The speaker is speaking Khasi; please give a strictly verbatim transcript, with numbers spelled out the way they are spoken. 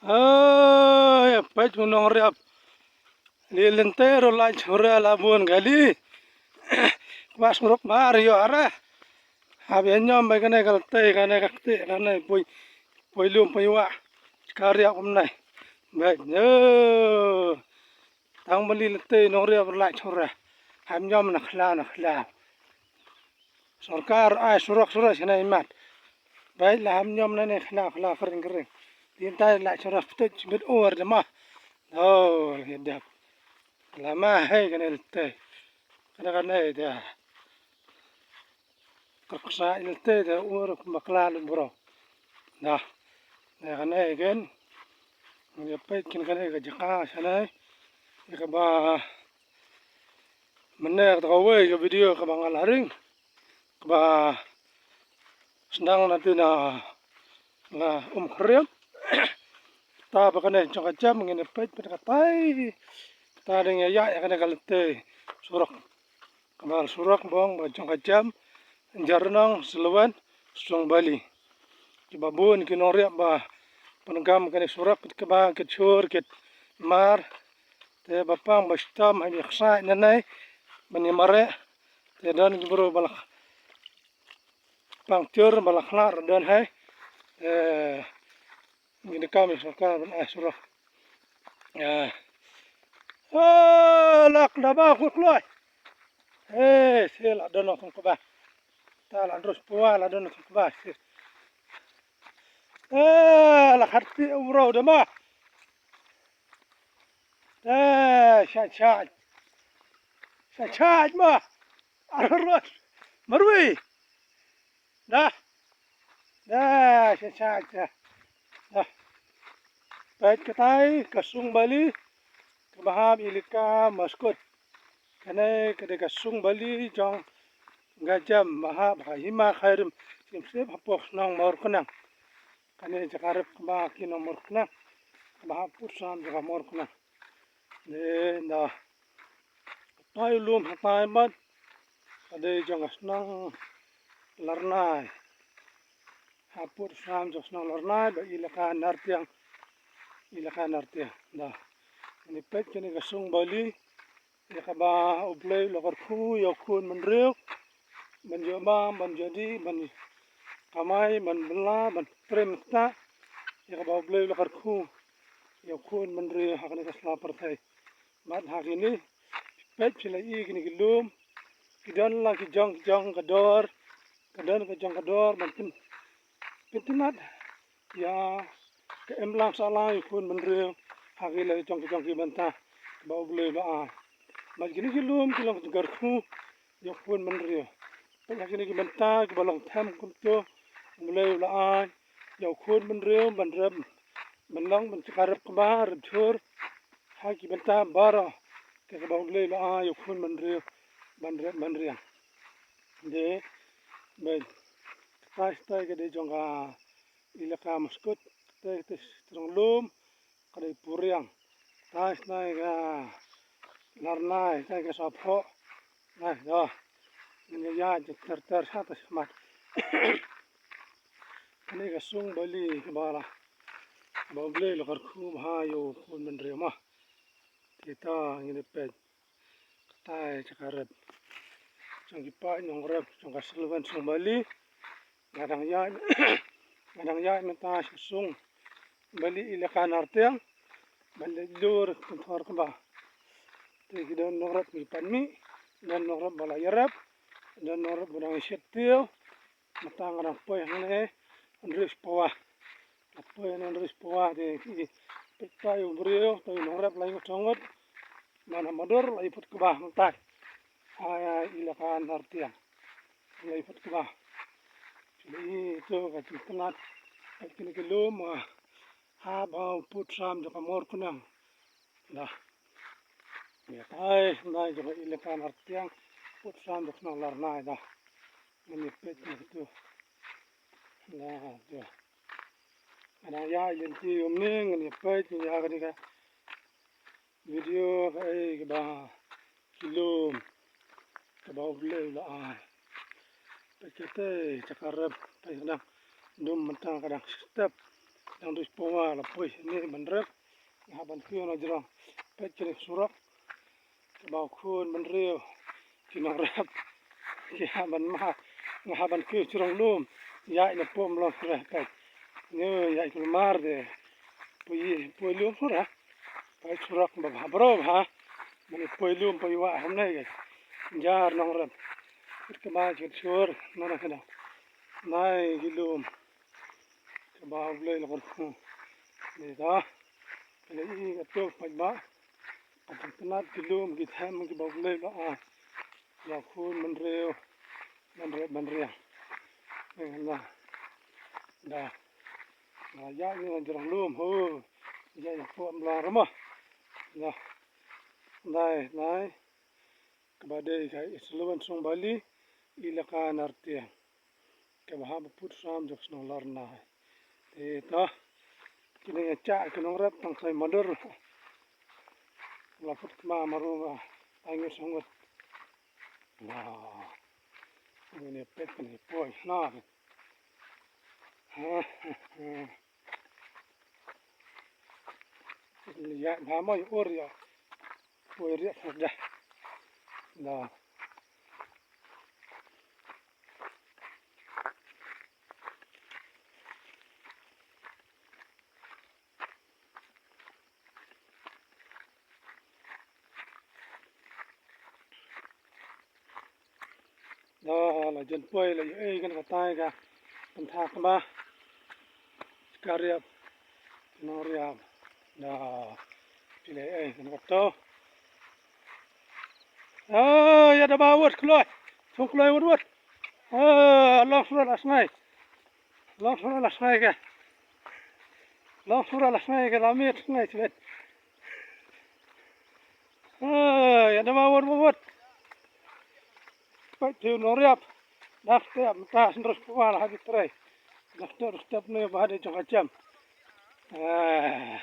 Oi, peit u nongriap. Li lynti ruh lait shura la bun kali. Kba surok bar ïoh ara. Hap ïa ñiom ba kane ka lynti, kane ka kti, kane poi, poi lum poi wah. Ka riap kumne. Beit. Tang ba li lynti nongriap ruh lait shura. Hap ñiom na khlaw na khlaw. Sorkar ai surok surok shane imat. Beit la hap ñiom nane khlaw khlaw kring kring. Tin tai la surok ptut chibit or de ma. Oh, la dap. La ma hei kane lynti. Kane kane de. Kyrksa lynti de or bakla lynti bro. Dah. Ne kane ken. Ngi peit kin kane ka jaka shane. Ïa kaba mynne ka kawei ka video kaba nga la ring. Kaba sdang na tu na la um khriam. Ta ba kane jong ka jam ngin peit peit ka tai. Ta ding ïa ïa kane ka lynti surok. Kaba surok bong ba jong ka jam. Jarnong Selwan Song Bali. Kiba bun ki nongriap ba pynkham kane surok kit kaba kit shur kit mar. Te ba pang ba stam ha ïa ksai nanai ban ïa mare. Te don ki bru ba la pang chur ba la khlar don hai. Te ngi da kam ïa sorkar ban ai surok. Ah. Oh, lak da ba khut kloi. Eh, se la don nong kaba. Ta la drus pua la don nong kaba. Eh, la khat ti umro da ma. Eh, sha sha. Sha sha ma. Arros. Marui. Dah. Dah, sha sha. Dah. Peit katai ka sung Bali. Kaba hap ilika Maskut. Kane ka dei ka sung Bali jong ka jam ba hap ha hima Khyrim. Sim sip hapoh nong Mawryngkneng. Kane jaka rep kaba ki nong Mawryngkneng. Kaba hap put sam jaka Mawryngkneng. Ne na. Katai lum hatai mat. Ka dei jong ka shnong Larnai. Hap put sam jong shnong Larnai ba ilaka Nartiang. Ilaka Nartiang. Da. Ni peit kane ka sung Bali. Ïa kaba U Blei u la kyrkhu ïa u khun bynriew ban ïoh bam, ban ïoh dih, ban kamai, ban bylla, ban trei mynta. Ïa kaba U Blei u la kyrkhu ïa u khun bynriew ha kane ka sla pyrthei. Bad ha kine peit phi la i kine ki lum ki don la ki jong ki jong ka dor, ka don ka jong ka dor ban pyn pyntynnat ïa ka imlang sahlang ïa u khun bynriew ha ki la jong ki jong ki bynta ba U Blei u la ai. Bad kine ki lum ki long ki kyrkhu ïa u khun bynriew. Bad ha kine ki bynta kiba long them kumto U Blei u la ai ïa u khun bynriew ban rep ban long ban jaka rep kba rep jhur ha ki bynta baroh. Te kaba U Blei u la ai ïa u khun bynriew ban rep ban riang. De, bad katai katai ka dei jong ka ilaka Maskut, katai katai strong lum, ka dei Puriang, katai katai ka Larnai, katai ka Saphoh, nai da, ngin ïa ïa ter ter sha ta shamat. Kane ka sung Bali kaba la, ba U Blei la kyrkhu bha ïa u khun bynriew ma. Kita ngin ïa peit. Katai jaka rep jong ki paid nongrep jong ka Selwan sung Bali. Nga dang ïaid, nga dang ïaid mynta sha sung Bali ilaka Nartiang. Ban leit lur kynthor kba. Te ki don nongrep ngi pan mih, don nongrep ba la ïarep, don nongrep ba dang ïashet tiew. Mynta nga dang poi hangne hynriew spah wah. Nga poi hangne hynriew spah wah te ki peit tai u briew, tai u nongrep lai ngut ngut. Ban ha madur lai put kba hangtai. Ha ilaka Nartiang. Lai put kba. Phi i to ka jingtnat. Peit kine ki lum, ah, ha ba u put sam jong ka Mawryngkneng. Da. Ïa tai, nai jong ka ilaka Nartiang. Put sam jong ka Larnai da. Ngin ïa peit na kitu. Da, da. Nga dang ïa lynti ïa u mne, ngin ïa peit, ngin ïa kane ka video kaei kaba ki lum kaba U Blei u la ai. Peit katai jaka rep, peit ka dang dum mynta ka dang step. Dang dei poma la poi ne ban rep. Nga hap ban kiew na jrong. Peit kine surok. Kaba u khun bynriew ki nongrep ki hap ban mad. Nga hap ban kiew jrong lum. Ïaid na pom long surok peit. Ngi ïaid kulmar de. Poi, poi lum surok. Peit surok ba bha bro bha. Mane poi lum poi wah hamne ke. Jar nongrep. Kit kaba kit sur nana kana. Nai ki lum. Kaba U Blei la kyrkhu. Ni da. Pele i ka tuk paidbah. Ka tnat ki lum ki them kiba U Blei la ai. Ïa u khun bynriew. Bynriew bynriew. Ni na. Da. Na ïa ni na jrong lum ho. Ïa ïa pom la rama. Na. Nai nai. Kaba dei ka i Sulaiman Song Bali, i laka Nartiang. Kaba hap put sam jong shnong Larnai. Te ta, kine nga cha ki nongrep tang sai madur. La put kma maru ba, ai ngut song ngut. Nah, ini pet ni poi, nah. Ha, ha, ha. Ïa, ba mo ïa ur ïa. Ur ïa, ur ïa. Da. Da la jan poi la ïoh ei kan ka tai ka pynthak ma ka riap. Nong riap. Da pile ei kan ka to. Ah, ïa da ba wut kloi. Sung kloi wut wut. Ah, long sura la sngai. Long sura la sngai ka. Long sura la sngai ka la miet sngai sibet. Ah, ïa da ba wut wut wut. Peit tu nong riap. Dah step, dah sendrus kuala hadi trei. Dah step, step ni ba hadi jong ka jam. Ah.